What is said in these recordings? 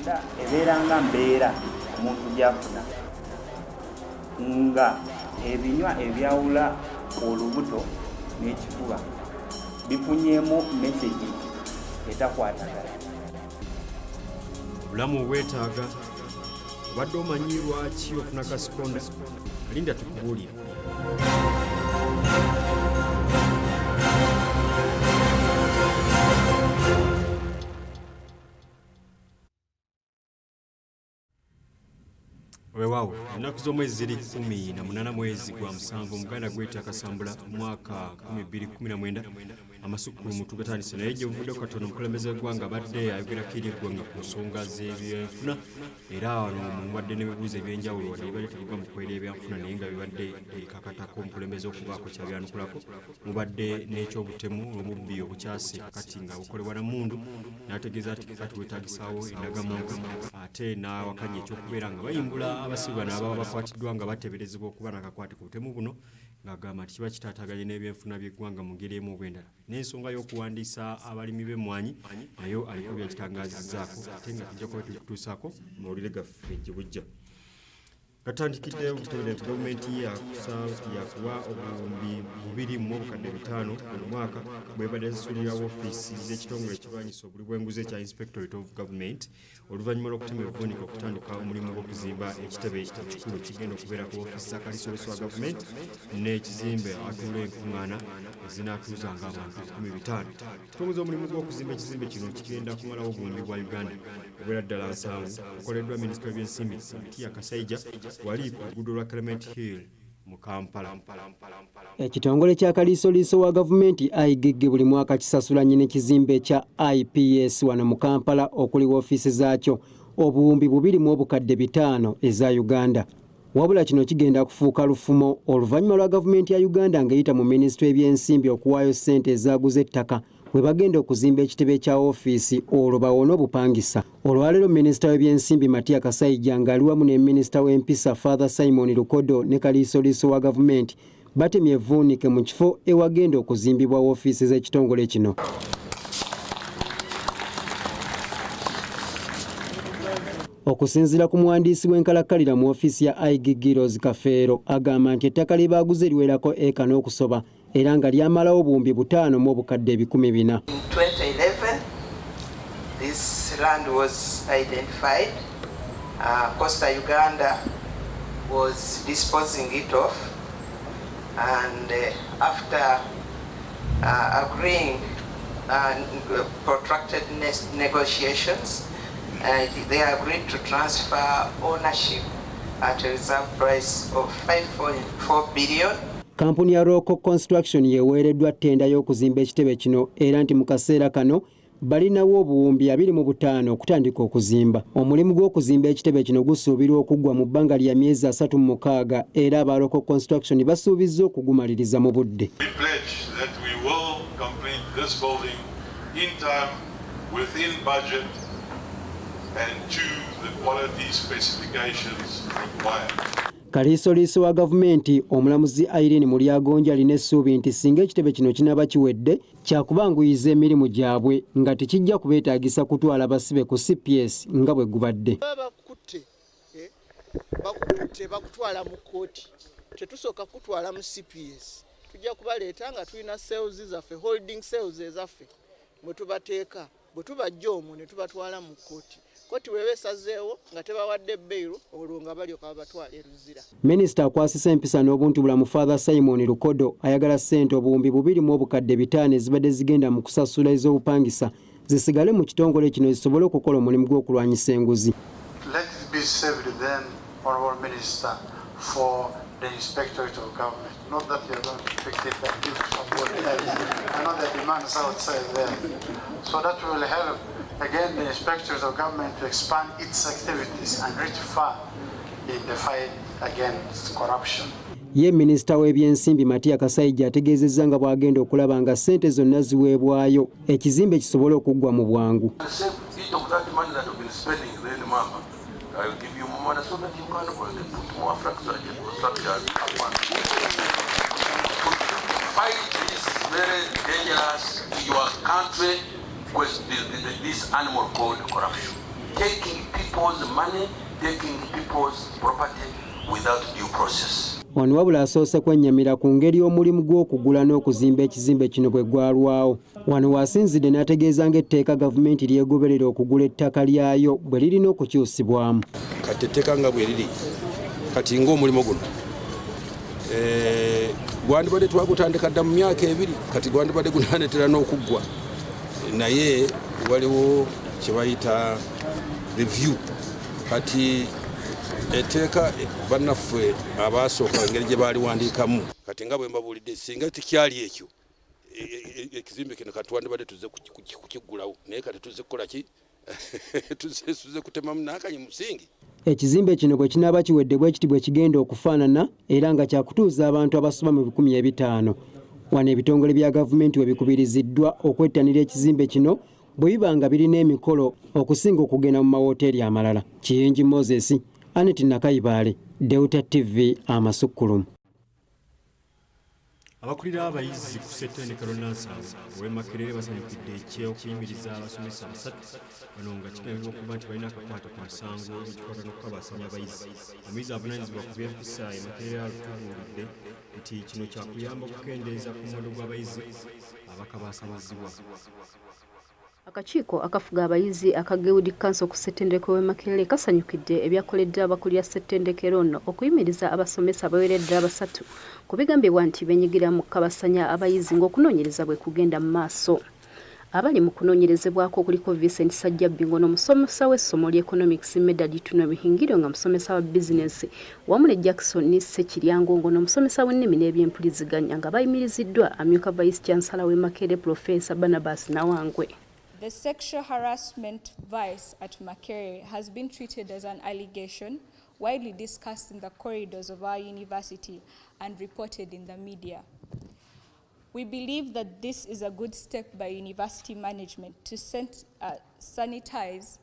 Munda ebeera nga mbeera omuntu gy'afuna nga ebinywa ebyawula olubuto n'ekifuba bifunyeemu mesegi etakwatagana. Obulamu obwetaaga. Obadde omanyi lwaki ofuna kasikonda? Linda tukubuulire. Weewaawo, ennaku z'omwezi ziri 18 mwezi gwa musanvu, omuganda gweta Kasambula, mwaka 2019. Amasukkulumu tugatandise, naye gye buvuddeko katono omukulembeze w'eggwanga abadde ayogerako eri eggwanga ku nsonga z'ebyenfuna, era wano mubadde n'ebibuuzo ebyenjawulo, wadde bibadde tebigwa mu kwera ebyanfuna, naye nga bibadde bikakatako omukulembeze okubaako kyabyanukulako. Mubadde n'ekyobutemu n'obubbi obukyase kati nga bukolebwa na mmundu, n'ategeeza nti kakati weetaagisaawo endagamuntu, ate n'awakanya ekyokubeera nga bayimbula abasibe bano ababa bakwatiddwa nga bateeberezebwa okuba n'akakwate ku butemu buno, ng'agamba nti kiba kitaataaganye n'ebyenfuna by'eggwanga mu ngeri emu oba endala. N'ensonga y'okuwandiisa abalimi b'emmwanyi nayo aliko byakitangazizzaako, ate nga tujja kuba tubikutuusaako mu mawulire gaffe gye bujja. Gatandikidde obutebere nti gavumenti yakuwa 2500 buli mwaka bwebadde esasulira woofiisi z'ekitongole ekirwanyisa obuli bw'enguzi ekya Inspectorate of Government, oluvannyuma lw'okutema evvuunike okutandika omulimu gw'okuzimba ekitebe ekikulu ekigenda okubeera ku woofiisi za kaliisoliiso wa gavumenti n'ekizimbe awatuula enkuŋŋaana ezinaatuuzanga abantu 50,000. Okutongoza omulimu gw'okuzimba ekizimbe kino kigenda kumalawo obuwumbi bwa Uganda obuwera ddala 70, kukoleddwa minisitule y'ebyensimbi Matia Kasaija wali ku luguudo lwa Clement Hill mu Kampala. Ekitongole kya kaliisoliiso wa gavumenti IGG buli mwaka kisasula nnyini kizimbe kya IPS wano mu Kampala okuli woofiisi zaakyo 2500 eza Uganda. Wabula kino kigenda kufuuka lufumo oluvannyuma lwa gavumenti ya Uganda ng'eyita mu minisitule y'ebyensimbi okuwaayo ssente ezaaguza ettaka we bagenda okuzimba ekitebe kya woofiisi olwo bawone obupangisa. Olwaleero minisita w'ebyensimbi Matia Kasaija ng'ali wamu ne minisita w'empisa Father Simon Lukodo ne kaliisoliiso wa gavumenti batemye evvuunike mu kifo ewagenda okuzimbibwa woofiisi z'ekitongole kino. Okusinziira ku muwandiisi w'enkalakkalira mu ofiisi ya IGG Rose Kafeero, agamba nti ettaka lye baaguze liwerako eka n'okusoba era nga lyamalawo 5400. In 2011, this land was identified. Costa Uganda was disposing it off, and after agreeing protracted negotiations, they agreed to transfer ownership at a reserve price of 5.4 billion. Kampuni ya Roko Construction yeweereddwa ttenda y'okuzimba ekitebe kino, era nti mu kaseera kano balinawo 25,000 okutandika okuzimba. Omulimu gw'okuzimba ekitebe kino gusuubirwa okuggwa mu bbanga lya myezi 36, era aba Roko Construction basuubizza okugumaliriza mu budde. We pledge that we will complete this building in time, within budget and to the quality specifications required. Kaliisoliiso wa gavumenti omulamuzi Irene Mulyagonja alina essuubi nti singa ekitebe kino kinaaba kiwedde, kyakubanguyiza emirimu gyabwe nga tekijja kubeetaagisa kutwala basibe ku CPS nga bwe gubadde. Bakutte bakutwala mu kkooti, tetusooka kutwala mu CPS. Tujja kubaleeta nga tulina cells zaffe, holding cells ezaffe mwe tubateeka. Bwe tubajja omwo ne tubatwala mu kkooti, kkooti bw'eba esazeewo nga tebawadde bail, olwo nga balyoka babatwala e Luzira. Minisita akwasisa empisa n'obuntu bulamu Father Simon Lukodo ayagala ssente 2500 ezibadde zigenda mu kusasula ez'obupangisa zisigale mu kitongole kino zisobole okukola omulimu gw'okulwanyisa enguzi. Let it be saved then, Honorable Minister, for the Inspectorate of Government. Not that you are going to pick it and give to somebody else. I know the demands outside there. So that will help, again, the Inspectorate of Government to expand its activities and reach far in the fight against corruption. Ye minisita w'ebyensimbi Matia Kasaija ategeezezza nga bw'agenda okulaba nga ssente zonna ziweebwayo ekizimbe kisobole okuggwa mu bwangu. Save each of that money that you've been spending, then mama, I will give you more money so that you can put more structures up one. To fight this very dangerous to your country, this animal called corruption. Taking people's money, taking people's property without due process. Ono wabula asoose kwennyamira ku ngeri omulimu gw'okugula n'okuzimba ekizimbe kino bwe gwalwawo. Wano w'asinzidde n'ategeeza ng'etteeka gavumenti lyegoberera okugula ettaka lyayo bwe lirina okukyusibwamu. Kati etteeka nga bwe riri kati ng'omulimu guno gwandibadde twagutandika dda mu myaka 2, kati gwandibadde gunaanetera n'okuggwa, naye waliwo kye bayita review. Kati etteeka bannaffe abaasooka engeri gye baaliwandiikamu, kati nga bwe mbabuulidde, singa tekyali ekyo, ekizimbe kino kati twandibadde tuzze kukiggulawo, naye kati tuzze kukola ki? Tuzze kutemamu n'akanyi musingi. Ekizimbe kino bwe kinaaba kiwedde bwe kiti bwe kigenda okufaanana, era nga kyakutuuza abantu abasoba mu 500,000. Wano ebitongole bya gavumenti we bikubiriziddwa okwettanira ekizimbe kino bwe biba nga birina emikolo okusinga okugenda mu mawoteeri amalala. Kiyingi Moses, Anet Nakayibaale, Delta TV, Amasukkulumu. Abakulira abayizi ku ssettendekero Nansangwa ow'e Makerere basanyukidde eky'okuyimiriza abasomesa 3 bano nga kigambibwa okuba nti balina akakwate ku misango egikwata n'okukabaasanya abayizi. Omuyizi avunaanyizibwa ku by'empisa e Makerere atubuulidde nti kino kyakuyamba okukendeeza ku muwendo gw'abayizi abakabaasanyizibwa. Akakiiko akafuga abayizi aka Guild Council ku ssettendekero w'e Makerere kasanyukidde ebyakoleddwa abakulira ssettendekero ono okuyimiriza abasomesa abawerera ddala 3 ku bigambibwa nti beenyigira mu kukabasanya abayizi ng'okunoonyereza bwe kugenda mu maaso. Abali mu kunoonyerezebwako kuliko Vincent Sajjabbi ng'ono musomesa w'essomo ly'e Economics, Medard Tuno Bihingiro nga musomesa wa bizinensi, wamu ne Jackson Ssekiryango ng'ono omusomesa w'ennimi n'ebyempuliziganya, nga bayimiriziddwa amyuka Vice Chancellor w'e Makerere, Professor Barnabas Nawangwe. The sexual harassment vice at Makerere has been treated as an allegation, widely discussed in the corridors of our university and reported in the media. We believe that this is a good step by university management to sanitize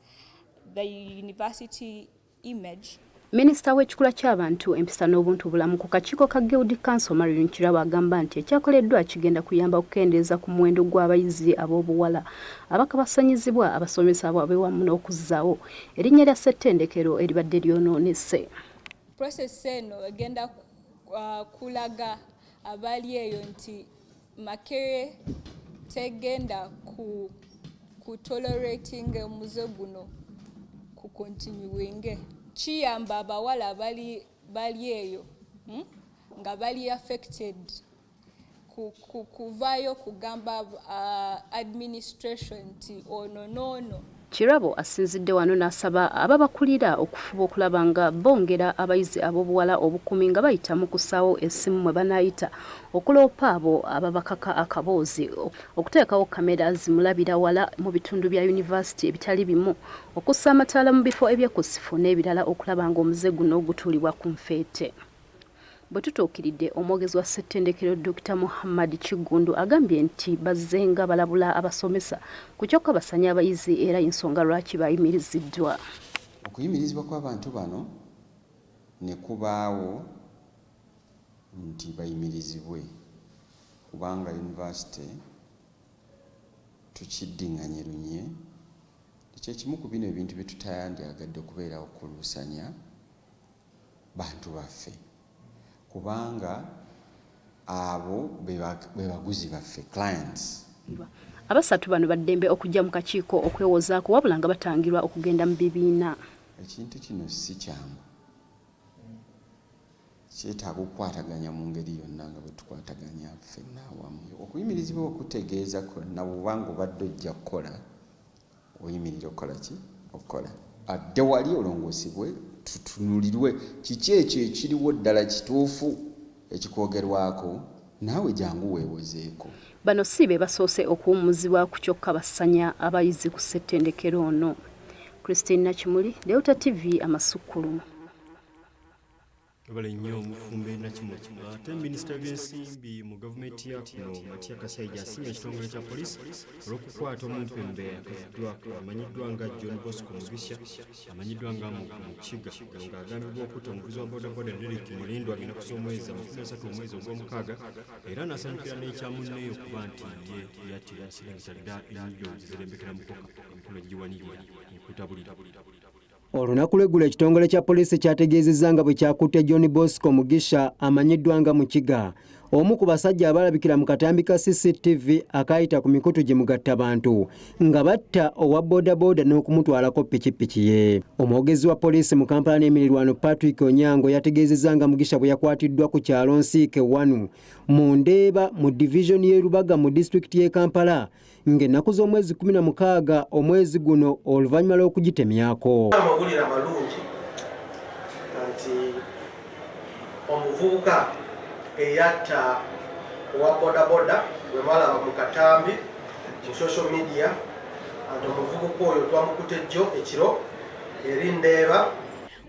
the university image. Minisita w'ekikula ky'abantu, empisa n'obuntu bulamu ku kakiiko ka Guild Council, Marion Kirabo, agamba nti ekyakoleddwa kigenda kuyamba okukendeeza ku muwendo gw'abayizi ab'obuwala abakabasanyizibwa abasomesa baabwe, wamu n'okuzzaawo erinnya lya ssettendekero eribadde lyonoonese. Process eno egenda kulaga abali eyo nti Makerere tegenda ku tolerating omuze guno ku continuing. Kiyamba abawala bali eyo nga bali affected kuvaayo kugamba administration nti ono noono. Kirabo asinzidde wano n'asaba ababakulira okufuba okulaba nga bongera abayizi ab'obuwala obukumi nga bayita mu kusaawo essimu mwe banaayita okuloopa abo ababakaka akaboozi, okuteekawo kamera zimulabira wala mu bitundu bya yunivasiti ebitali bimu, okussa amataala mu bifo ebyekusifu n'ebirala okulaba ng'omuze guno gutuulibwa ku nfeete. Bwe tutuukiridde omwogezi wa ssettendekero, Dr Muhammad Kiggundu, agambye nti bazze nga balabula abasomesa ku ky'okukabasanya abayizi era ensonga lwaki bayimiriziddwa. Okuyimirizibwa kw'abantu bano ne kubaawo nti bayimirizibwe kubanga yunivasite tukiddiŋŋanye lunye kyekimu ku bino ebintu bye tutayandyagadde okubeerawo okuluusanya bantu baffe, kubanga abo be baguzi baffe, clients. 3 bano baddembe okujja mu kakiiko okwewozaako, wabula nga batangirwa okugenda mu bibiina. Ekintu kino si kyangu, kyetaaga okukwataganya mu ngeri yonna nga bwe tukwataganya ffenna awamu. Okuyimirizibwa okutegeeza kwonna bw'obanga obadde ojja kukola, oyimirira okukola ki? Okukola adde wali olongoosebwe, tutunulirwe kiki ekyo ekiriwo ddala kituufu ekikwogerwako, naawe jangu weewozeeko. Bano si be basoose okuwummuzibwa ku ky'okukabasanya abayizi ku ssettendekero ono. Christine Nakimuli, Delta TV, Amasukkulumu. Webale nnyo omufumbe Nakimu. Ate minisita w'ebyensimbi mu gavumenti ya kuno Matia Kasaija asiimye ekitongole kya poliisi olw'okukwata omumpembe amanyiddwa nga John Bosco Mugisha amanyiddwa nga Mukiga ng'agambibwa okutta omuvuzi wa bodaboda Derrick Mulindwa ng'ennaku z'omwezi 30 omwezi ogw'omukaaga era n'asanyukira n'ekya munne okuba nti ye yattibwa asirangisa dda ennyindo zirembekera mukoka emikono giwanirira ekutabulira. Olunaku lw'eggulo ekitongole kya poliisi kyategeezezza nga bwe kyakutte John Bosco Mugisha amanyiddwa nga Mukiga, omu ku basajja abalabikira mu katambi ka CCTV akaayita ku mikutu gye mugattabantu nga batta owa bodaboda n'okumutwalako pikipiki ye. Omwogezi wa poliisi mu Kampala n'emirirwano Patrick Onyango yategeezezza nga Mugisha bwe yakwatiddwa ku kyalo Nsiike 1 mu Ndeeba mu divizoni y'e Lubaga mu disitulikiti y'e Kampala ng'ennaku z'omwezi 16 omwezi guno oluvannyuma lw'okugitemyako. Amawulire amalungi nti omuvubuka eyatta owa bodaboda gwe mwalaba mu katambi mu social media, nti omuvubuka oyo twamukutte jjo ekiro eri Ndeeba.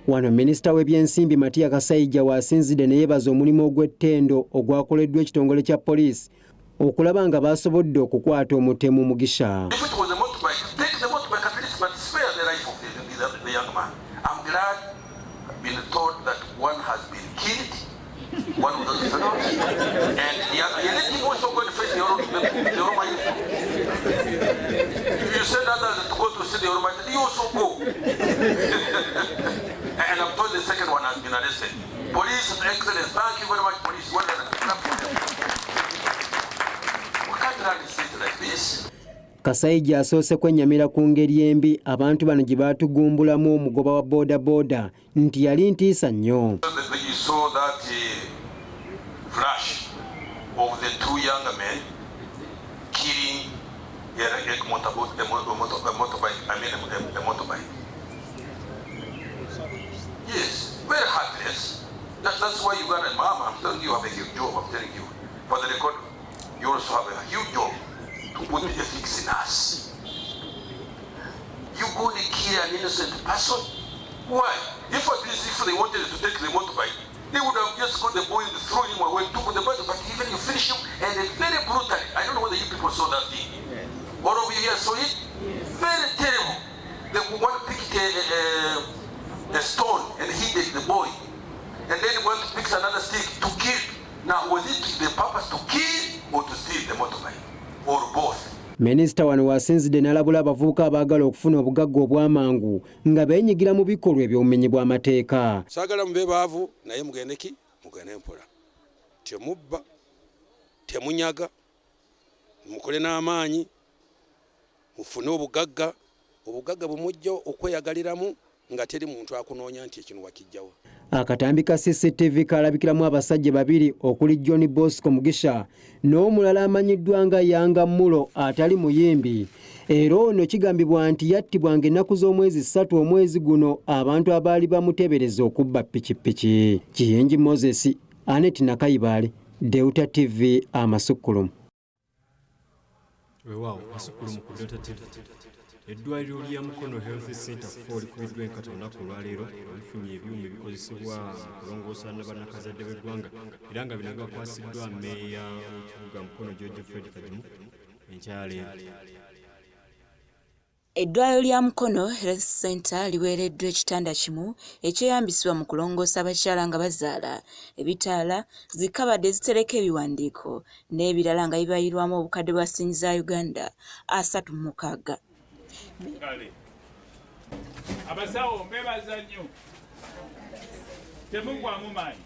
Wano minisita w'ebyensimbi Matia Kasaija w'asinzidde ne yeebaza omulimu ogw'ettendo ogwakoleddwa ekitongole kya poliisi okulaba nga baasobodde okukwata omutemu Mugisha. If it was a motorbike, take the motorbike at least, but spare the life of the young man. I'm glad I've been told that one has been killed, one of those fellows, and the other, let him also go and face the Almighty. If you send others to go to see the Almighty, you also go. And I'm told the second one has been arrested. Police, excellence, thank you very much, police. Well done. Clap for them. We can't run a state like this. Kasaija asoose kwennyamira ku ngeri embi abantu bano gye baatugumbulamu omugoba wa boodabooda nti yali ntiisa nnyo. You saw that flash of the two young men killing a motorboat, a motorbike, I mean a motorbike. Yes, very heartless. That's why Uganda, Mom, I'm telling you, you have a huge job, I'm telling you. For the record, you also have a huge job to put the ethics in us. You go and kill an innocent person? Why? If at least if they wanted to take the motorbike, they would have just got the boy and thrown him away, took the bike, but even you finish him, and very brutally. I don't know whether you people saw that thing. All of you here saw it? Very terrible. The one picked a stone and hit the boy. And then one picks another stick to kill. Now, was it the purpose to kill or to steal the motorbike? Or both? Minisita wano wasinzidde n'alabula abavubuka abaagala okufuna obugagga obw'amangu nga beenyigira mu bikolwa eby'obumenyi bw'amateeka. Saagala mube baavu, naye mugende ki, mugende mpola, temubba, temunyaga, mukole n'amaanyi mufune obugagga, obugagga bwe mujja okweyagaliramu nga teri muntu akunoonya nti ekino wakijjawo. Akatambi ka CCTV kalabikiramu abasajja babiri okuli John Bosco Mugisha n'omulala amanyiddwa nga Yanga Mulo atali muyimbi, era ono kigambibwa nti yattibwa ng'ennaku z'omwezi 3 omwezi guno abantu abaali bamuteebereza okubba pikipiki. Kiyengi Moses, Anet Nakayibaale, Delta TV, amasukkulumu. Weewaawo, asukkulumu ku Delta TV. Eddwaliro lya Mukono Health Center 4 likubiddwa enkata olunaku olwaleero, lifunye ebyuma ebikozesebwa mu kulongoosa bannakazadde b'eggwanga, era nga bino gakwasiddwa meeya w'ekibuga Mukono George Fred Kagimu enkyaleero. Eddwaliro lya Mukono Health Center liweereddwa ekitanda kimu ekyeyambisibwa mu kulongoosa abakyala nga bazaala, ebitaala, zikkabadde ezitereka ebiwandiiko n'ebirala nga bibayirwamu obukadde bwa siringi za Uganda 36. Kale abasawo mbebaza nnyo, temugwamu maanyi.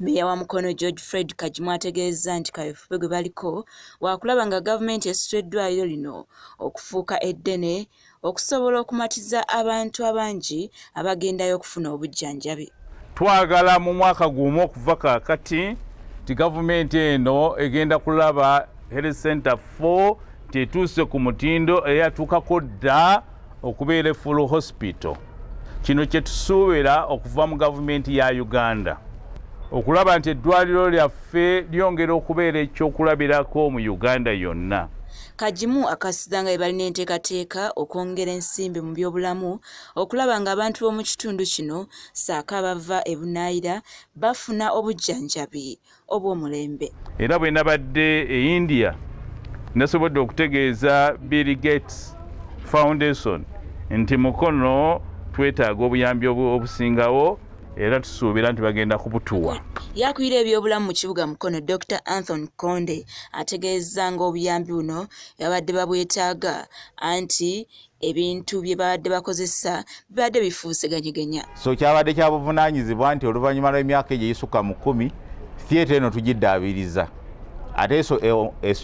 Mmeeya wa Mukono George Fred Kagimu ategeezezza nti kaweefube gwe baliko waakulaba nga gavumenti esitula eddwaliro lino okufuuka eddene okusobola okumatiza abantu abangi abagendayo okufuna obujjanjabi. Twagala mu mwaka gumu okuva kaakati nti gavumenti eno egenda kulaba Health Center 4 nti etuuse ku mutindo era yatuukako dda okubeera full hospital. Kino kye tusuubira okuva mu gavumenti ya Uganda, okulaba nti eddwaliro lyaffe lyongera okubeera ekyokulabirako mu Uganda yonna. Kagimu akasiza nga bwe balina enteekateeka okwongera ensimbi mu byobulamu okulaba ng'abantu b'omu kitundu kino ssaako abava e bunaayira bafuna obujjanjabi obw'omulembe. Era bwe nabadde e India nasobodde okutegeeza Bill Gates Foundation nti Mukono twetaaga obuyambi obusingawo era tusuubira nti bagenda kubutuwa. Yakulira ebyobulamu mu kibuga Mukono Dr Anthony Konde ategeezezza ng'obuyambi buno babadde babwetaaga anti ebintu bye babadde bakozesa bibadde bifuuse ganyegenya. So kyabadde kya buvunaanyizibwa nti oluvannyuma lw'emyaka egyo egisukka mu kkumi theatre eno tugiddaabiriza ate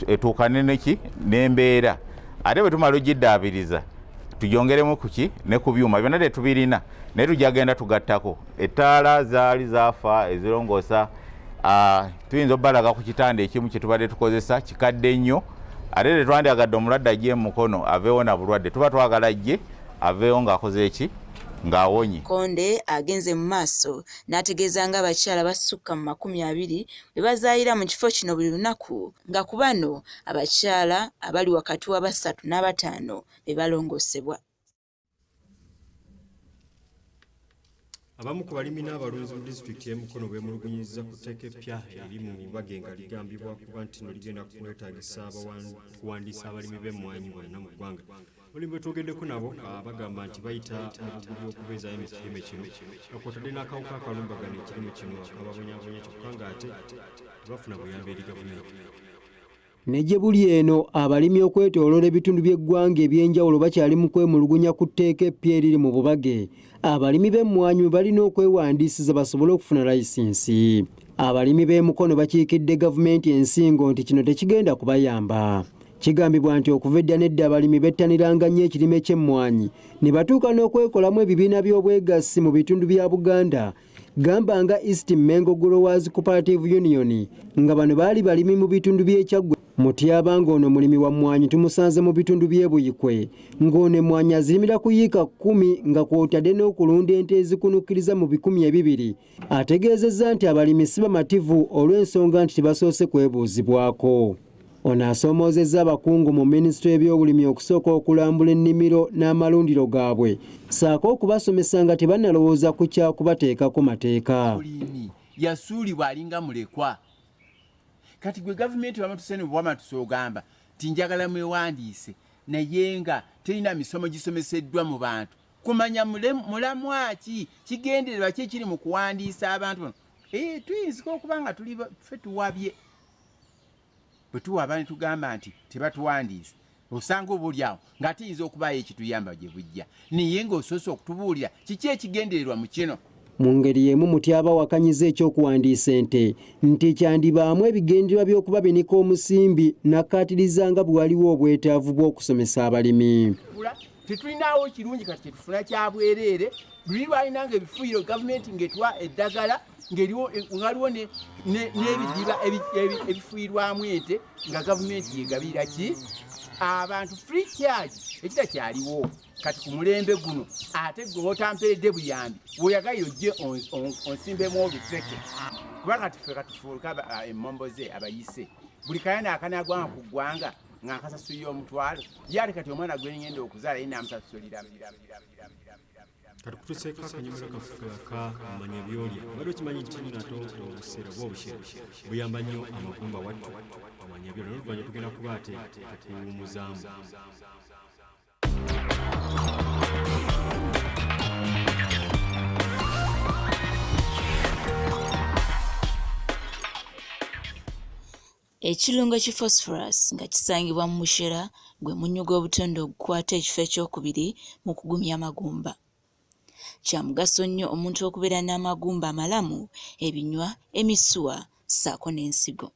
etuukane neki n'embeera ate bwe tumala ogiddaabiriza tugyongeremu kuki ne ku byuma byonna tetubirina naye tujja tugattako ettaala zaali zaafa ezirongoosa tuyinza obbalaga ku kitanda ekimu kye tubadde tukozesa kikadde nnyo ate tetwandyagadde omulwadde ajje mu Mukono aveewo na bulwadde tuba twagala ajje aveewo ng'akoze eki ng'awonye. Konde agenze mu maaso n'ategeeza ng'abakyala basukka mu 20 bwe bazaayira mu kifo kino buli lunaku nga ku bano abakyala abali wakati wa 3 n'abataano be balongoosebwa. Abamu ku balimi n'abalunzi mu disitulikiti y'e Mukono beemulugunyizza ku tteeka eppya eri mu bubage nga ligambibwa kuba nti no ligenda kwetaagisa kuwandiisa abalimi b'emmwanyi bonna mu ggwanga. Abalimi be twogeddeko nabo bagamba nti bayita mu bugubi okubeezaayo ekirime kino nga kw'otadde n'akawuka akalumbagana ekirime kino akababonyabonya kyokka ng'ate tebafuna buyambi eri gavumenti. Ne gye buli eno abalimi okwetooloola ebitundu by'eggwanga eby'enjawulo bakyali mu kwemulugunya ku tteeka eppya eriri mu bubage. Abalimi b'emmwanyi balina okwewandiisiza basobole okufuna layisinsi. Abalimi b'e Mukono bakiikidde gavumenti ensingo nti kino tekigenda kubayamba. Kigambibwa nti okuva edda n'edda abalimi bettaniranga nnyo ekirime ky'emmwanyi ne batuuka n'okwekolamu ebibiina by'obwegassi mu bitundu bya Buganda gamba nga East Mengo Growers Cooperative Union nga bano baali balimi mu bitundu by'e Kyaggwe. Mutyaba ng'ono mulimi wa mmwanyi tumusanze mu bitundu by'e Buyikwe ng'ono emmwanyi azirimira ku yiika 10 nga kw'otadde n'okulunda ente ezikunukkiriza mu 200. Ategeezezza nti abalimi si bamativu olw'ensonga nti tebasoose kwebuuzibwako. Ono asoomoozezza abakungu mu minisitule y'ebyobulimi okusooka okulambula ennimiro n'amalundiro gaabwe ssaako okubasomesa nga tebannalowooza ku kya kubateekako mateeka. Yasuulibwa alinga mulekwa. Kati gwe gavumenti wamatuse wamatuse ogamba nti njagala mwewandiise naye nga terina misomo gisomeseddwa mu bantu kumanya mulamwa ki kigendererwa ki ekiri mu kuwandiisa abantu bano. Tuyinzika okuba nga tuli ffe tuwabye. Bwe tuwaba ne tugamba nti tebatuwandiise osanga oba oli awo ng'ate yinza okubaayo ekituyamba gye bujja naye ng'osoose okutubuulira kiki ekigendererwa mu kino. Mu ngeri y'emu Mutyaba awakanyiza ekyokuwandiisa ente nti kyandibaamu ebigendererwa by'okubabinika omusimbi n'akkaatiriza nga bwe waliwo obwetaavu bw'okusomesa abalimi. Tetulinaawo kirungi kati kyetufuna kya bwereere luli lwalinanga ebifuuyiro gavumenti ng'etwa eddagala ng'aliwo n'ebidiba ebifuuyirwamu ente nga gavumenti yegabira ki abantu free charge ekitakyaliwo kati ku mulembe guno ate gwe otamperedde buyambi bw'oyagala ojje onsimbemu oluseke kuba kati ffe katufuuka emmombo ze abayise buli kayana akanagwanga ku ggwanga nga nkasasulira omutwalo ye ate kati omwana gwe ngenda okuzaala ye naamusasulira. Kati kutuseeko akanyomero kaffe aka manya by'olya. Obadde okimanyi nti nato obuseera oba obushera buyamba nnyo amagumba wattu omanya by'olya. N'oluvannyuma tugenda kuba ate tukuwummuzaamu. Ekirungo ki phosphorus nga kisangibwa mu mushera gwe munnyo gw'obutonde ogukwata ekifo ekyokubiri mu kugumya amagumba. Kya mugaso nnyo omuntu okubeera n'amagumba amalamu, ebinywa, emisuwa ssaako n'ensigo.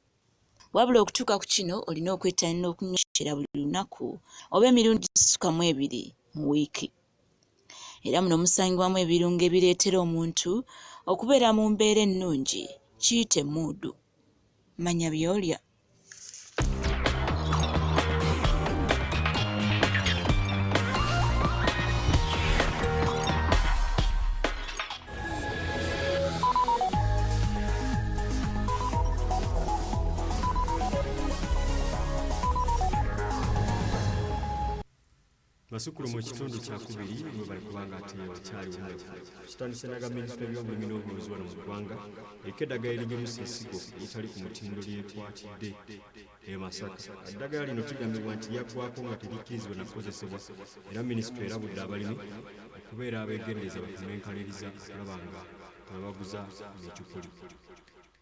Wabula okutuuka ku kino olina okwettanira okunywa mushera buli lunaku oba emirundi egisukka mu ebiri mu wiiki. Era muno musangibwamu ebirungo ebireetera omuntu okubeera mu mbeera ennungi kiyite muudu. Manya by'olya. Amasukulu mu kitundu kyakubiri webale kubanga ate okyali wonderful. Kitandise naga minisitule y'ebyobulimi n'obulunzi wano mu ggwanga eriko eddagala erigimusa ensigo eritali ku mutindo lyekwatidde e Masaka. Eddagala lino kigambibwa nti lyaggwako nga terikkirizibwa na kukozesebwa era minisitule erabudde abalimi okubeera abeegendereza bapime enkaliriza okulaba nga tebabaguza n'ekikuli.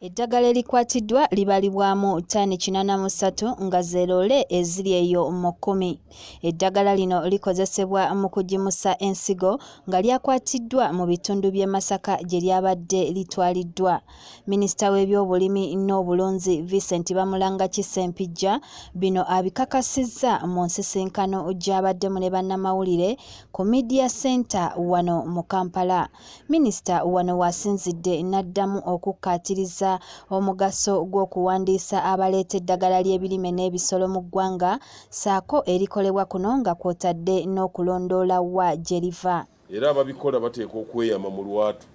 Eddagala erikwatiddwa libalibwamu ttaani 83 nga ze loole eziri eyo mu kkumi. Eddagala lino likozesebwa mu kugimusa ensigo nga lyakwatiddwa mu bitundu by'e Masaka gye lyabadde litwaliddwa. Minisita w'ebyobulimi n'obulunzi Vincent Bamulangaki Ssempijja bino abikakasizza mu nsisinkano gy'abaddemu ne bannamawulire ku Media Center wano mu Kampala. Minisita wano w'asinzidde n'addamu okukkaatiriza omugaso gw'okuwandiisa abaleeta eddagala ly'ebirime n'ebisolo mu ggwanga ssaako erikolebwa kuno nga kw'otadde n'okulondoola wa gye liva. Era ababikola bateekwa okweyama mu lwatu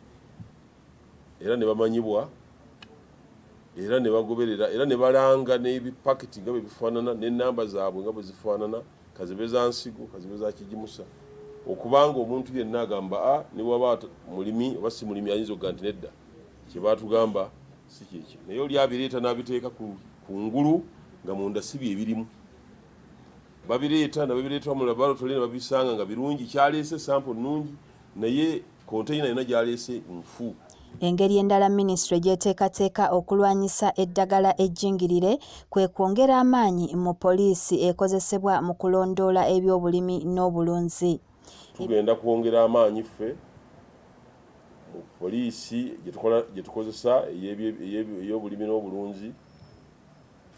era ne bamanyibwa era ne bagoberera era ne balanga n'ebipakiti nga bwe bifaanana n'ennamba zaabwe nga bwe zifaanana kazibe za nsigo kazibe za kigimusa okubanga omuntu yenna agamba a ne bwaba mulimi oba si mulimi ayinza okuga nti nedda kye baatugamba si kyekyo naye oli abireeta n'abiteeka ku ngulu nga munda si bye birimu babireeta nababireetwa mu laboratory ne babisanga nga birungi kyaleese sample nnungi naye konteyina yonna gyaleese nfu. Engeri endala minisitule gy'eteekateeka okulwanyisa eddagala ejjingirire kwe kwongera amaanyi mu poliisi ekozesebwa mu kulondoola ebyobulimi n'obulunzi. Tugenda kwongera amaanyi ffe mu poliisi gye tukozesa ey'obulimi n'obulunzi,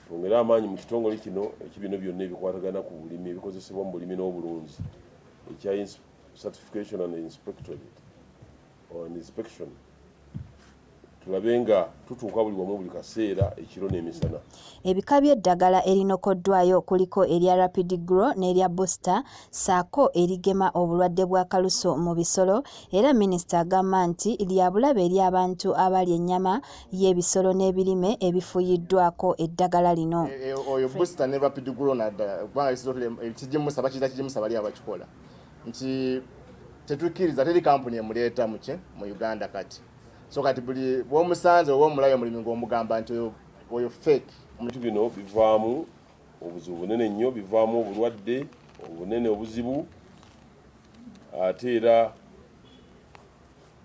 twongere amaanyi mu kitongole kino ekibino byonna ebikwatagana ku bulimi ebikozesebwa mu bulimi n'obulunzi ekya certification and inspectorate or inspection, tulabe nga tutuuka buli wamu buli kaseera ekiro n'emisana. Ebika by'eddagala erinokoddwayo kuliko erya Rapid Grow n'erya Booster ssaako erigema obulwadde bwa kaluso mu bisolo era minisita agamba nti lya bulabe eri abantu abalya ennyama y'ebisolo n'ebirime ebifuuyiddwako eddagala lino. Oyo Booster ne Rapid Grow naddala kubanga ekigimusa bakiyita kigimusa bali abakikola nti tetukkiriza teri kampuni emuleeta muki mu Uganda kati. So kati buli bw'omusanze oba omulayo omulimi ng'omugamba nti oyo fake. Ebintu bino bivaamu obuzibu bunene nnyo, bivaamu obulwadde obunene obuzibu ate era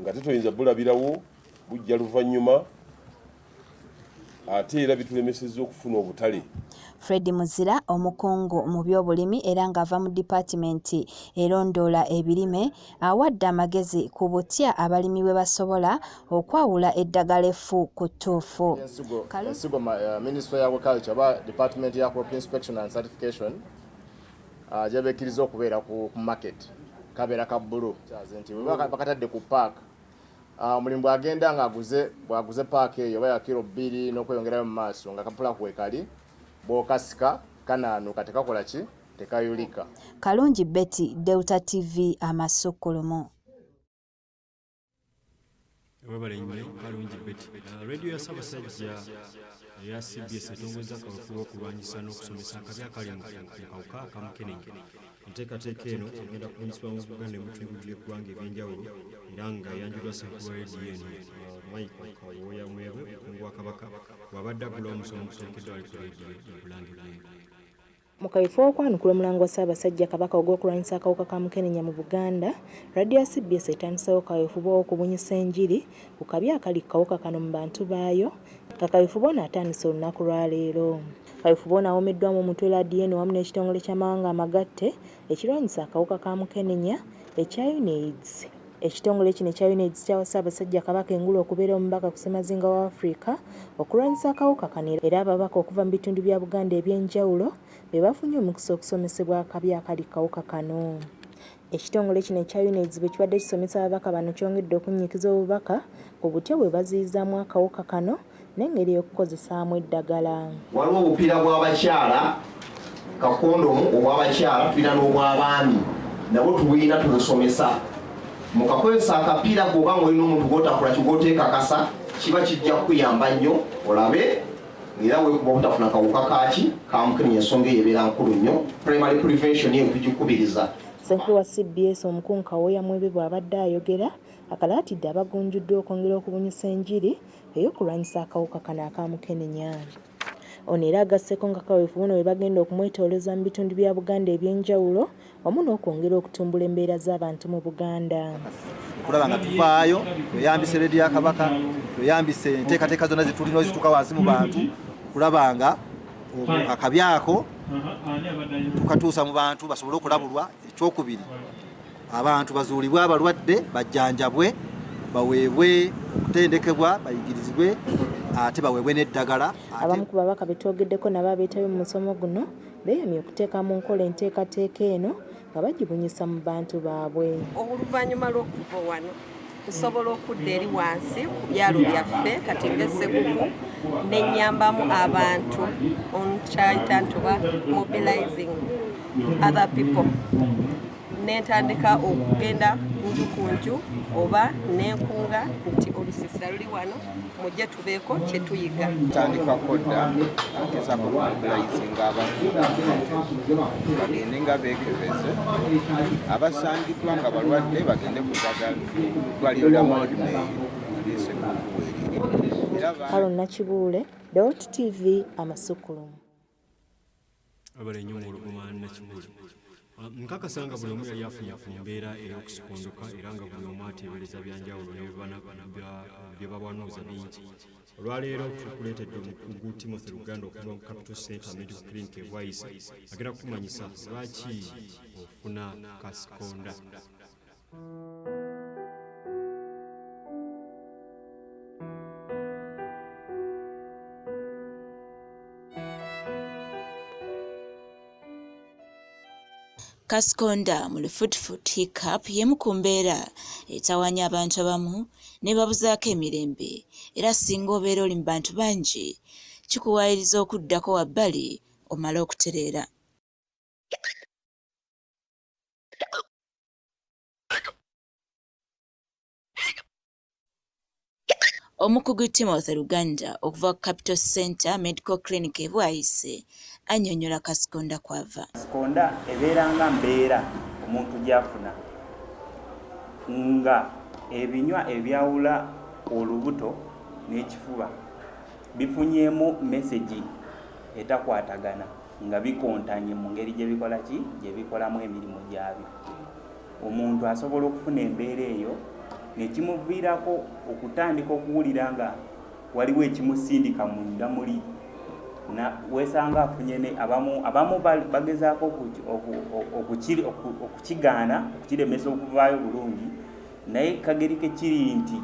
nga tetoyinza bulabirawo bujja luvannyuma ate era bitulemesezza okufuna obutale. Fred Muzira omukungu mu byobulimi era ng'ava mu dipaatimenti erondoola ebirime awadde amagezi ku butya abalimi bwe basobola okwawula eddagala effu ku ttuufu. Ensigo Ministry ya Agriculture oba Department ya Crop Inspection and Certification gyebekkiriza okubeera ku market kabeera ka bbulu nti bakatadde ku pack omulimu bw'agenda ng'aguze bw'aguze paaka eyo oba ya kiro 2 n'okweyongerayo mu maaso nga kapula kwekali bw'okasika kanaanuka tekakola ki tekayulika. Kalungi Betty, Delta TV, amasukkulumu. Webale nnyo Kalungi Betty. Radio ya Ssaabasajja eya CBS etongozza kaweefube w'okulwanyisa n'okusomesa akabi akali mu kawuka aka Mukenenya. Enteekateeka eno egenda kubunyisibwa mu Buganda mu bitundu by'eggwanga eby'enjawulo era nga eyanjuddwa Ssenkulu wa Radio eno Michael Kawooya Mwebe omukungu wa Kabaka bw'abadde aggulawo omusomo oguteekeddwa wali ku leediyo e Bulange Mmengo. Mu kaweefube w'okwanukula omulango gwa Ssaabasajja Kabaka ogw'okulwanyisa akawuka ka Mukenenya mu Buganda, Radio ya CBS etandiseewo kaweefube ow'okubunyisa enjiri ku kabi akali ku kawuka kano mu bantu baayo nga kaweefube ono atandise olunaku lwa leero. Kaweefube ono awomeddwamu omutwe laadiyo eno wamu n'ekitongole ky'amawanga amagatte ekirwanyisa akawuka ka Mukenenya ekya UNAIDS. Ekitongole kino ekya UNAIDS kyawa Ssaabasajja Kabaka engule okubeera omubaka ku ssemazinga wa Afrika okulwanyisa akawuka kano era ababaka okuva mu bitundu bya Buganda eby'enjawulo be bafunye omukisa okusomesebwa akabi akali ku kawuka kano. Ekitongole kino ekya UNAIDS bwe kibadde kisomesa ababaka bano kyongedde okunnyikiza obubaka ku butya bwe baziyizaamu akawuka kano n'engeri y'okukozesaamu eddagala. Waliwo obupiira bw'abakyala, kakondomu obw'abakyala, tulina n'obw'abaami nabwo tubulina tubusomesa. Mukakozesa akapiira bw'oba ng'olina omuntu gw'otakola ki gw'oteekakasa kiba kijja kukuyamba nnyo olabe era weekuba obutafuna kawuka kaaki ka mukenenya. Ensonga eyo ebeera nkulu nnyo. Primary prevention eyo tugikubiriza. Ssenkulu wa CBS Omukungu Kawooya Mwebe bw'abadde ayogera, akalaatidde abagunjuddwa okwongera okubunyisa enjiri ey'okulwanyisa akawuka kano aka mukenenya. Ono era agasseeko nga kaweefube ono bwe bagenda okumwetoolooza mu bitundu bya Buganda eby'enjawulo wamu n'okwongera okutumbula embeera z'abantu mu Buganda. Okulaba nga tuvaayo tweyambise leediyo ya Kabaka, tweyambise enteekateeka zonna zetulina ezituuka wansi mu bantu okulaba nga akabi ako tukatuusa mu bantu basobole okulabulwa. Ekyokubiri, abantu bazuulibwe abalwadde bajjanjabwe, baweebwe okutendekebwa, bayigirizibwe ate baweebwe n'eddagala. Abamu ku babaka be twogeddeko nabo abeetabye mu musomo guno beeyamye okuteeka mu nkola enteekateeka eno nga bagibunyisa mu bantu baabwe. Oluvannyuma lw'okuva wano nsobola okudda eri wansi ku byalo byaffe kati nga Seguku ne nnyambamu abantu onkyayita nti oba mobilizing other people nentandika okugenda nju ku nju oba nenkunga nti olusisira luli wano mujje tubeeko kyetuyiga. Ntandikako dda ngezaako okumobilizinga abantu bagende nga beekebeze, abasangiddwa nga balwadde bagende ku ddagala ddwaliro lya Mildmay ery'e Seguku weeriri. Era Carol Nakibuule, Dot TV, Amasukkulumu. Webale nnyo Muwologoma Nakibuule. Nkakasa nga buli omu yali afunye ku mbeera ey'okusikondoka era nga buli omu ateebereza bya njawulo ne bye bawanuuza bingi. Olwaleero tukuleetedde omukugu Timothy Luganda okuva mu Capital Center Medical Clinic e Bwaise agenda kukumanyisa lwaki ofuna kasikonda. Kasikonda mu lufutufutu hiccup y'emu ku mbeera etawaanya abantu abamu n'ebabuzaako emirembe era singa obeera oli mu bantu bangi kikuwaayiriza okuddako wabbali omale okutereera. Omukugu Timothy Luganda okuva ku Capital Center Medical Clinic e Bwaise annyonnyola kasikonda kw'ava. Kasikonda ebeera nga mbeera omuntu gy'afuna nga ebinywa ebyawula olubuto n'ekifuba bifunyeemu mesegi etakwatagana nga bikontanye mu ngeri gye bikola ki gye bikolamu emirimu gyabyo. Omuntu asobola okufuna embeera eyo ne kimuviirako okutandika okuwulira nga waliwo ekimusindika munda muli na weesanga afunye ne abamu abamu bagezaako okukigaana okukiremesa okuvaayo bulungi naye kageri ke kiri nti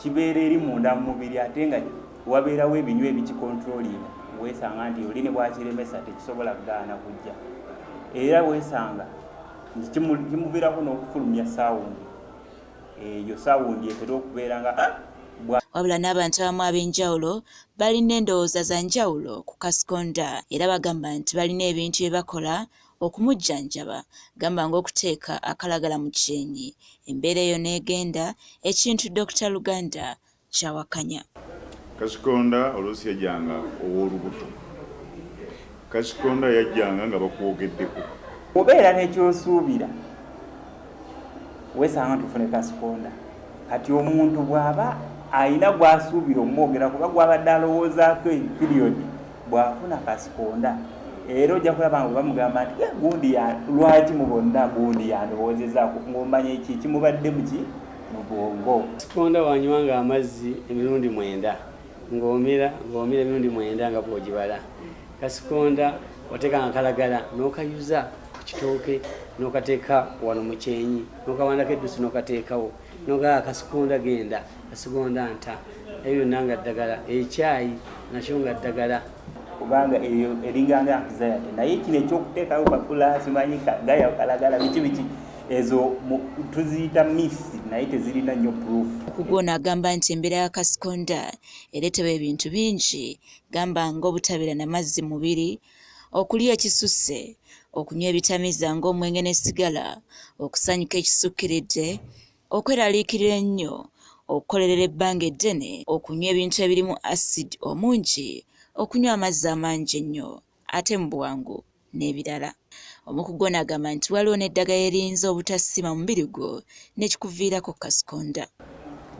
kibeera eri munda mu mubiri ate nga wabeerawo ebinywa ebikikontrolinga weesanga nti oli ne bwakiremesa tekisobola kugaana kujja era weesanga nti kimuviirako n'okufulumya saawundi eyo saawundi etera okubeera nga bwa Wabula n'abantu abamu ab'enjawulo balina endowooza za njawulo ku Kasikonda era bagamba nti balina ebintu bye bakola okumujjanjaba gamba ng'okuteeka akalagala mu kyenyi embeera eyo n'egenda ekintu Dokita Luganda ky'awakanya. Kasikonda oluusi yajjanga ow'olubuto. Kasikonda yajjanga nga bakwogeddeko. Bw'obeera ne ky'osuubira weesanga nti ofune kasikonda. Kati omuntu bw'aba alina gw'asuubira okumwogerako oba gw'abadde alowoozaako piriyodi bw'afuna kasikonda era ojja kulaba nga bamugamba nti eh, gundi lwaki mu bonna gundi yandowoozezaako ng'omanya eki ekimubadde muki mu bwongo. Sikonda wanywanga amazzi emirundi mwenda ng'omira ng'omira emirundi mwenda nga bw'ogibala. Kasikonda wateekanga akalagala n'okayuza ku kitooke n'okateeka wano mu kyenyi n'okawandako eddusu n'okateekawo n'ogamba kasikonda genda kasikonda nta ebyo byonna nga ddagala ekyayi nakyo nga ddagala. Kubanga eyo eringa nga anxiety naye kino ekyokuteekawo pakula simanyi gaya kalagala biki biki ezo tuziyita myths naye tezirina nnyo proof. Omukugu ono agamba nti embeera ya Kasikonda ereetebwa ebintu bingi gamba ng'obutabeera na mazzi mu mubiri, okulya ekisusse, okunywa ebitamiiza ng'omwenge ne sigala, okusanyuka ekisukkiridde, okweraliikirira ennyo, okukolerera ebbanga eddene, okunywa ebintu ebirimu asidi omungi, okunywa amazzi amangi ennyo ate mu bwangu n'ebirala. Omukugu ono agamba nti waliwo n'eddagala eriyinza obutasima mu mubiri gwo n'ekikuviirako kasikonda.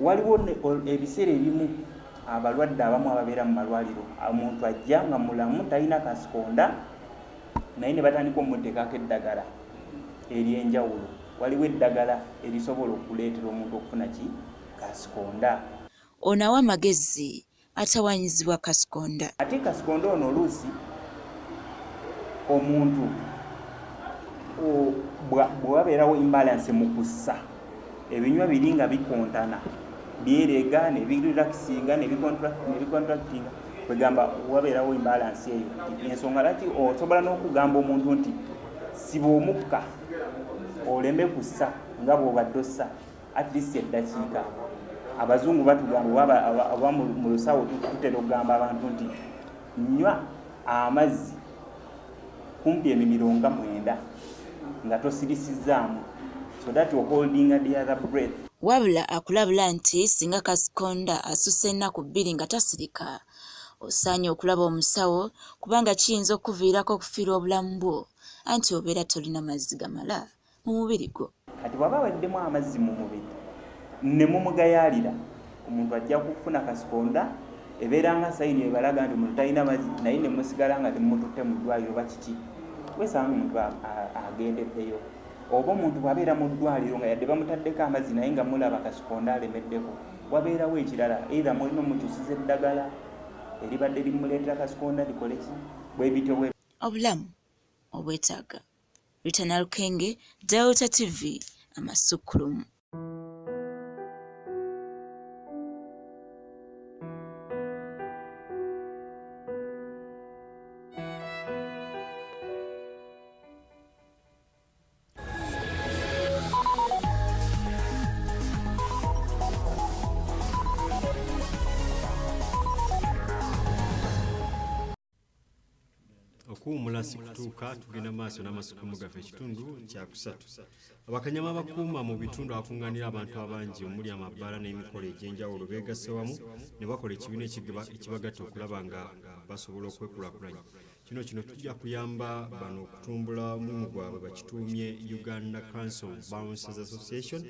Waliwo ebiseera ebimu abalwadde abamu ababeera mu malwaliro, omuntu ajja nga mulamu talina kasikonda naye ne batandika omuteekako eddagala ery'enjawulo. Waliwo eddagala erisobola okuleetera omuntu okufuna ki kasikonda. Ono awa amagezi atawanyizibwa kasikonda. Ate kasikonda ono oluusi omuntu bwe wabeerawo imbalance mu kussa, ebinywa biri nga bikontana, byerega ne birelaxinga ne bicontractinga, kwegamba wabeerawo imbalance eyo. Ensonga lwaki osobola n'okugamba omuntu nti siba omukka oleme kussa nga bw'obadde ossa at least eddakiika. Abazungu batugamba oba mu lusawo tutera okugamba abantu nti nywa amazzi kumpi emimiro nga 9 nga tosirisizaamu, so that you're holding the other breath. Wabula akulabula nti singa kasikonda asussa ennaku 2 nga tasirika, osaanye okulaba omusawo kubanga kiyinza okukuviirako okufiirwa obulamu bwo, anti obeera tolina mazzi gamala mu mubiri gwo. Kati bw'aba aweddemu amazzi mu mubiri ne mumugayaalira, omuntu ajja kufuna kasikonda, ebeera nga sayini ebalaga nti omuntu talina mazzi, naye ne musigala nga temumututte mu ddwaliro oba kiki, weesanga omuntu agendeddeyo. Oba omuntu bw'abeera mu ddwaliro nga yadde bamutaddeko amazzi naye nga mulaba kasikonda alemeddeko, wabeerawo ekirala, either mulina omukyusiza eddagala eribadde limuleetera kasikonda likole ki, bwe bityo bwe. Obulamu obwetaaga. Rita Nalukenge, Delta TV, amasukkulumu. Okuwummula si kutuuka, tugenda maaso n'amasukumu gaffe ekitundu kyakusatu. Abakanyama abakuuma mu bitundu awakuŋŋaanira abantu abangi omuli amabbaala n'emikolo egy'enjawulo beegasse wamu ne bakola ekibiina ekibagatta okulaba nga basobola okwekulaakulanya. Kino kino kijja kuyamba bano okutumbula omulimu gwabwe bakituumye Uganda Council of Bouncers Association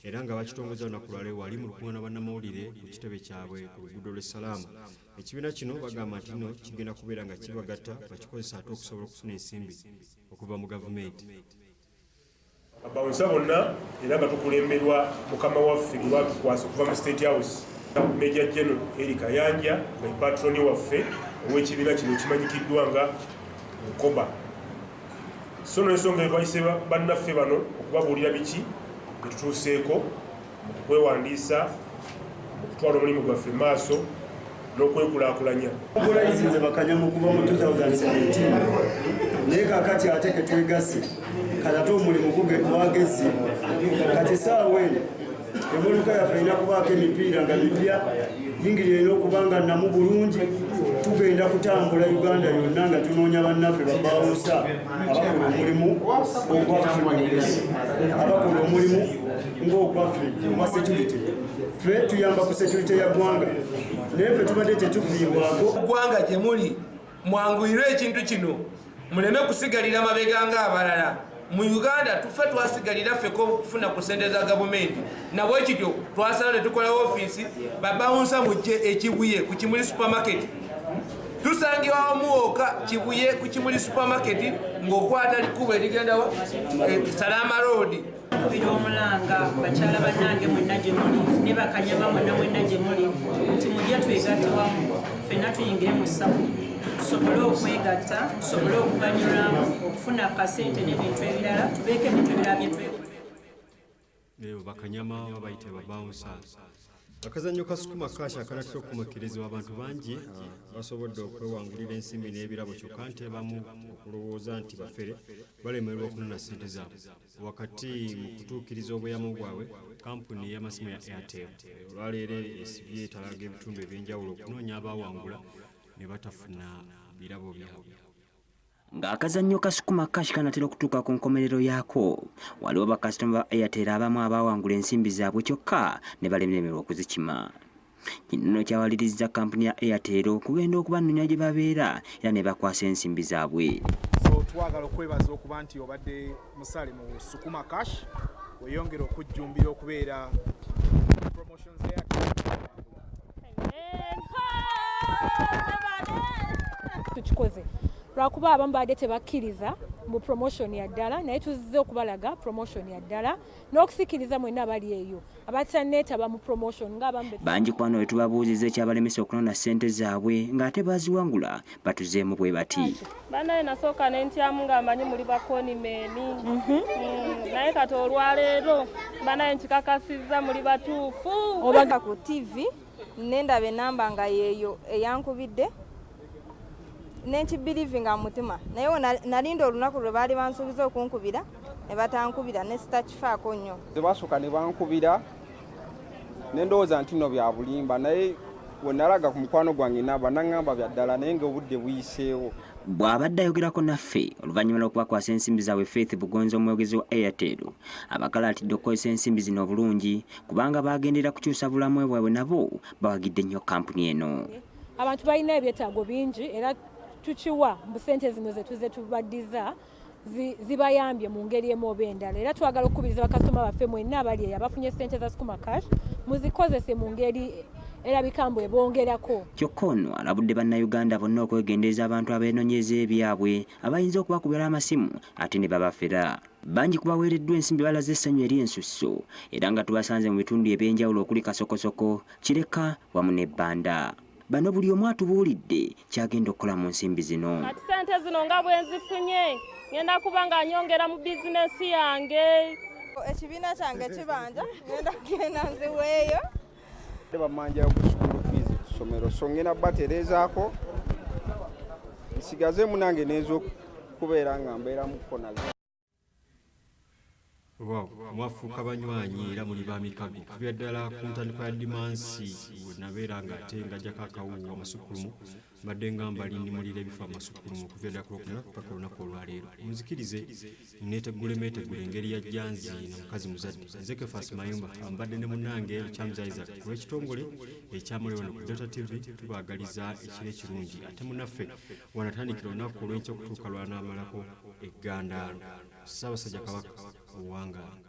era nga bakitongozza olunaku lwaleero wali mu lukuŋŋaana bannamawulire ku kitebe kyabwe ku luguudo lw'e Salaama. Ekibiina kino bagamba nti nno kigenda kubeera nga kibagatta bakikozesa ate okusobola okufuna ensimbi okuva mu gavumenti. Babawunsa bonna era nga tukulemberwa mukama waffe gwe batukwasa okuva mu State House, Major General Elly Kayanja nga ye patroni waffe ow'ekibiina kino ekimanyikiddwa nga Bukoba. So n'ensonga eyo twayise bannaffe bano okubabuulira biki bye tutuuseeko mu kukwewandiisa, mu kutwala omulimu gwaffe mu maaso n'okwekulaakulanya. Mobilizinze bakanyama okuva mu 2017 naye kaakati ate ketwegasse kati ate omulimu gwagezze kati essaawa eno emmotoka yaffe erina kubaako emipiira nga mipya, yingiri erina okuba nga nnamu bulungi. Tugenda kutambula Uganda yonna nga tunoonya bannaffe babawunsa abakola omulimu ogwaffe, abakola omulimu ng'ogwaffe ogwa security. Ffe tuyamba ku security ya ggwanga naye ffe tubadde tetufiibwako. Ggwanga gye muli mwanguyirwe ekintu kino, muleme kusigalira mabega ng'abalala. Mu Uganda tufe twasigalira ffeka okufuna ku ssente za gavumenti, nabwe kityo twasala ne tukola ofiisi. Babawunsa mujje e Kibuye ku Kimuli supermarket, tusangibwa wamu wokka Kibuye ku Kimuli supermarket ng'okwata likkubo erigendawa Salama Road. Kubira omulanga bakyala bannange mwenna gye muli ne bakanyama mwenna mwenna gye muli nti mujje twegatte wamu ffenna tuyingire mu SACCO tusobole okwegatta, tusobole okuganyulwamu okufuna akasente n'ebintu ebirala, tubeeko ebintu ebirala bye twekola. Eyo bakanyama babayite babawunsa. Akazannyo ka Sukuma Cash akanatera okukomekkerezebwa abantu bangi basobodde okwewangulira ensimbi n'ebirabo kyokka nti abamu okulowooza nti bafere balemererwa okunona ssente zaabwe. Wakati mu kutuukiriza obweyamo bwabwe, kkampuni y'amasimu ya Airtel olwaleero esibye etalaga ebitundu eby'enjawulo okunoonya abaawangula ne batafuna birabo byabwe. Ng'akazannyo ka Sukuma Cash kanatera okutuuka ku nkomerero yaako, waliwo bakasitoma ba Airtel abamu abaawangula ensimbi zaabwe kyokka ne balemererwa okuzikima. Kino nno kyawalirizza kkampuni ya Airtel okugenda okubanoonya gye babeera era ne bakwasa ensimbi zaabwe. So Twagala okwebaza okuba nti obadde musale mu Sukuma Cash, weyongere okujjumbira okubeera promotions ya Tukikoze lwakuba abamu babadde tebakkiriza mu promotion ya ddala, naye tuzze okubalaga promotion ya ddala n'okusikiriza mwenna abali eyo abatanneetaba mu promotion ng'abamu. Bangi ku bano wetubabuuziza ekyabalemesa okunona ssente zaabwe ng'ate baziwangula, batuzeemu bwe bati. Banaye nasooka nentyamu nga mmanyi muli bakonimeni, naye kati olwaleero banaye nkikakasizza muli batuufu. Oba ku TV nendaba enamba nga yeeyo eyankubidde, nenkibirivinga mu mutima, naye nalinda olunaku lwe baali bansuubiza okunkubira ne batankubira, ne sitakifaako nnyo. Basooka ne bankubira ne ndowooza nti nno bya bulimba, naye we nalaga ku mukwano gwange namba naŋŋamba bya ddala, naye ng'obudde buyiseewo. Bw'abadde ayogerako naffe oluvannyuma lw'okubakwasa ensimbi zaabwe, Faith Bugonza, omwogezi wa Airtel, abakalaatidde okukozesa ensimbi zino obulungi kubanga bagendera kukyusa bulamu bwabwe, nabo bawagidde nnyo kampuni eno. Abantu balina ebyetaago bingi, era tukiwa mu sente zino zetuze tubaddiza zibayambye mu ngeri emu oba endala. Era twagala okukubiriza bakasitoma baffe mwenna abali eyo abafunye sente za Sukuma Cash, muzikozese mu ngeri erabika mbu ebongerako. Kyokka ono alabudde Bannayuganda bonna okwegendereza abantu abeenonyeza ebyabwe abayinza okubakubira amasimu ate ne babafera. Bangi ku baweereddwa ensimbi balaze essanyu eri ensusso, era nga tubasanze mu bitundu eby'enjawulo okuli Kasokosoko, Kireka wamu n'Ebbanda. Bano buli omu atubuulidde kyagenda okukola mu nsimbi zino. Kati sente zino nga bwe nzifunye, ngenda kuba nga nyongera mu bizinesi yange. Ekibiina kyange kibanja, ngenda kugenda nziweeyo. Bamanjayo ku school fees ku ssomero, so ngenda batereezaako nsigazeemu nange n'ez'okubeera nga mbeeramuko nazo. Wow, mwafuuka banywanyi era muli ba mikago kuviira ddala ku ntandikwa ya Dimansi we nabeera nga ate ngajjako akawuwo amasukkulumu, mbadde nga mbalindimulira ebifo amasukkulumu okuviira ddala ku Lwokuna paka olunaku olwaleero. Munzikirize neetegule meetegule engeri ya jjanzi na mukazi muzadde. Nze Kefas Mayumba, mbadde ne munnange Charles Isaac ku lw'ekitongole ekyamuli wano ku Delta TV. Tubaagaliza ekiro ekirungi, ate munnaffe wanatandikira olunaku olw'enkya okutuuka lwanaamalako eggandaalo. Ssaabasajja Kabaka owangaala.